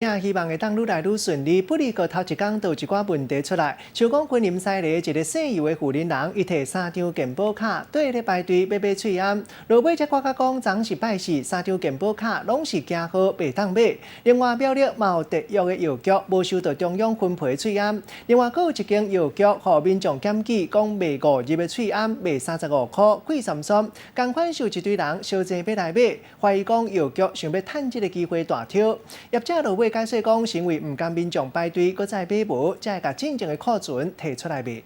希望會當愈來愈順利。不過頭一工就有一寡問題出來，像講雲林西螺一个姓游的婦人人，伊提三張健保卡綴咧排隊欲買喙罨，落尾才發覺講，昨是拜四，三張健保卡攏是加號，袂當買。另外苗栗嘛有特約的藥局無收到中央分配喙罨，另外閣有一間藥局予民眾檢舉，講賣五入的喙罨賣35箍，貴參參，仝款是有一堆人相爭欲來買，懷疑講藥局想欲趁這个機會大抽。業者落尾解釋講，是因為毋甘民眾排隊，閣再買無，才會共進前的庫存提出來賣。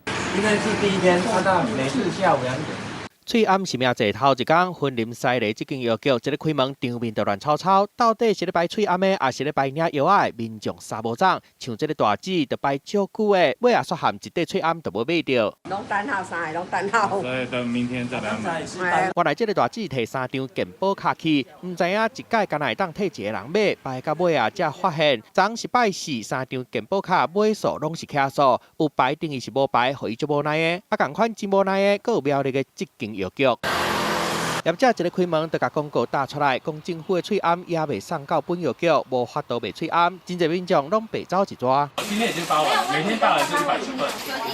今天是第一天，他到每次下午2點。喙罨實名制頭一工，雲林西螺這間藥局一咧開門，場面就亂吵吵。到底是咧排喙罨的，抑是咧排領藥仔的？民眾三無總，像這个大姊就排足久的，尾仔煞含一塊喙罨都無買著。攏等候三个，攏等候。所以等明天再來買。原來這个大姊提三張健保卡去，毋知影一擺干焦會當替一个人買，排到尾仔才發現，昨是拜四，三張健保卡尾數攏是奇數，有排等於是無排，予伊足無奈的。啊，仝款真無奈的，閣有苗栗的這間藥局。業者一咧開門，就共廣告打出來，講政府的喙罨猶未送到本藥局，無法度賣喙罨，真濟民眾攏白走一逝。今天已經發完，每天發來是100份。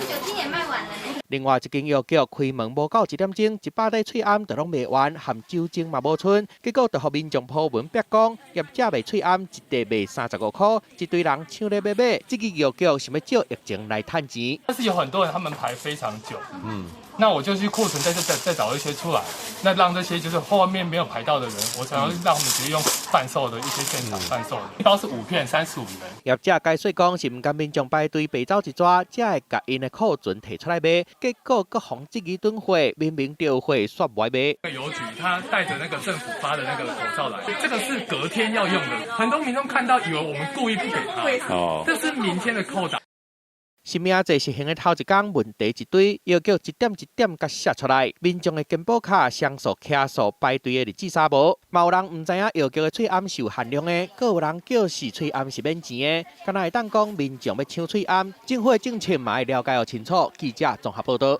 酒精也賣完了呢。另外一間藥局開門無夠1點鐘，100塊喙罨就攏賣完，含酒精嘛無賰，結果就予民眾 po 文逼講，業者賣喙罨一塊賣35箍，一堆人搶咧欲買，這間藥局想欲借疫情來趁錢。但是有很多人他們排非常久，那我就去庫存再找一些出來，那讓這些就是後面沒有排到的人，我想要讓他們直接用販售的一些現場販售的，一包是五片，35元。業者解釋講是毋甘民眾排隊白走一逝，才會共𪜶的庫存提出來賣，結果閣予質疑囤貨，明明著貨煞無愛賣。郵局他帶着那個政府發的那個口罩來，這個是隔天要用的，很多民眾看到以為我們故意不給他，哦，這是明天的扣打。實名制實行的頭一工，問題一堆，藥局一點一點共寫出來，民眾的健保卡雙數、奇數排隊的日子三無，嘛有人毋知影藥局的喙罨是有限量的，閣有人叫是喙罨是免錢的，敢若會當講民眾欲搶喙罨，政府的政策嘛愛了解予清楚。記者綜合報導。